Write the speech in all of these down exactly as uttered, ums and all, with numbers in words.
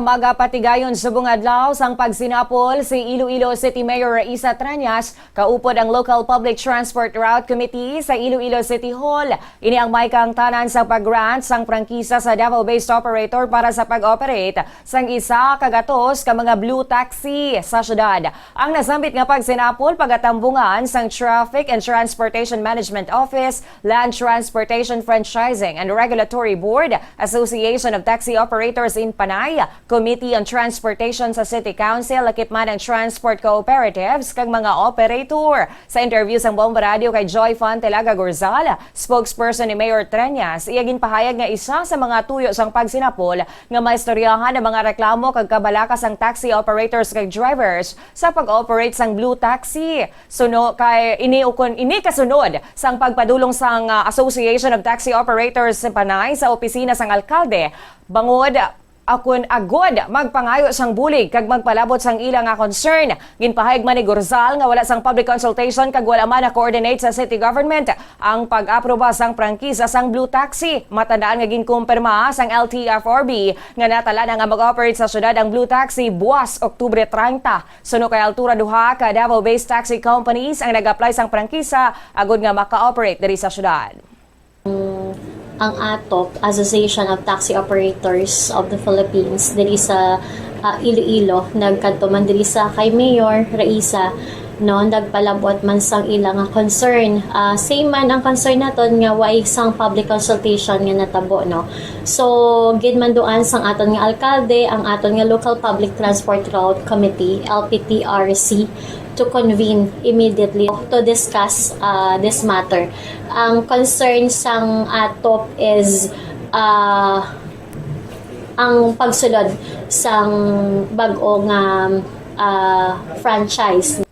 Magapatigayon subong adlaw sang pagsinapol si Iloilo City Mayor Raisa Treñas kaupod ang Local Public Transport Route Committee sa Iloilo City Hall. Ini ang may kaangtanan sa pag-grant sang prangkisa sa Davao-based operator para sa pag-operate sang isa ka gatos ka mga blue taxi sa syudad. Ang nasambit nga pagsinapol pagatambungan sang Traffic and Transportation Management Office, Land Transportation Franchising and Regulatory Board, Association of Taxi Operators in Panay, Committee on Transportation sa City Council, lakip man ang transport cooperatives kag mga operator. Sa interview sang Bomba Radio kay Joy Fantelaga Gorzal, spokesperson ni Mayor Treñas, iya ginpahayag nga isa sa mga tuyo sang pagsinapol nga maistoryahan ang mga reklamo kag kabalaka sang taxi operators kag drivers sa pag-operate sang blue taxi. Suno kay ini ukon ini kasunod sang pagpadulong sang, ah, Association of Taxi Operators sa Panay sa opisina sang alkalde, bangod akon agod magpangayo sang bulig kag magpalabot sang ila nga concern. Ginpahayag man ni Gorzal nga wala sang public consultation kag wala man na-coordinate sa city government ang pag-aproba sang prangkisa sang Blue Taxi. Matandaan nga ginkumpirma sang L T F R B nga natala na nga mag-operate sa syudad ang Blue Taxi buwas Oktubre treinta. Suno kay Altura, duha ka Davao-based taxi companies ang nag-apply sang prangkisa agod nga maka-operate diri sa syudad. Ang ATOP, Association of Taxi Operators of the Philippines, diri sa, ah, Iloilo, nagkadto man diri sa kay Mayor Raisa, no, nagpalabot man sang ila nga concern. Ah, same man ang concern naton nga way sang public consultation nga natabo, no. So, ginmanduan sang aton nga alkalde ang aton nga Local Public Transport Route Committee, L P T R C, to convene immediately to discuss, ah, this matter. Ang concern sang ATOP is, ah, ang pagsulod sang bag-o nga, ah, franchise.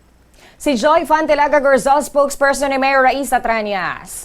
Si Joy Fantelaga Gorzal, spokesperson ni Mayor Raisa Treñas.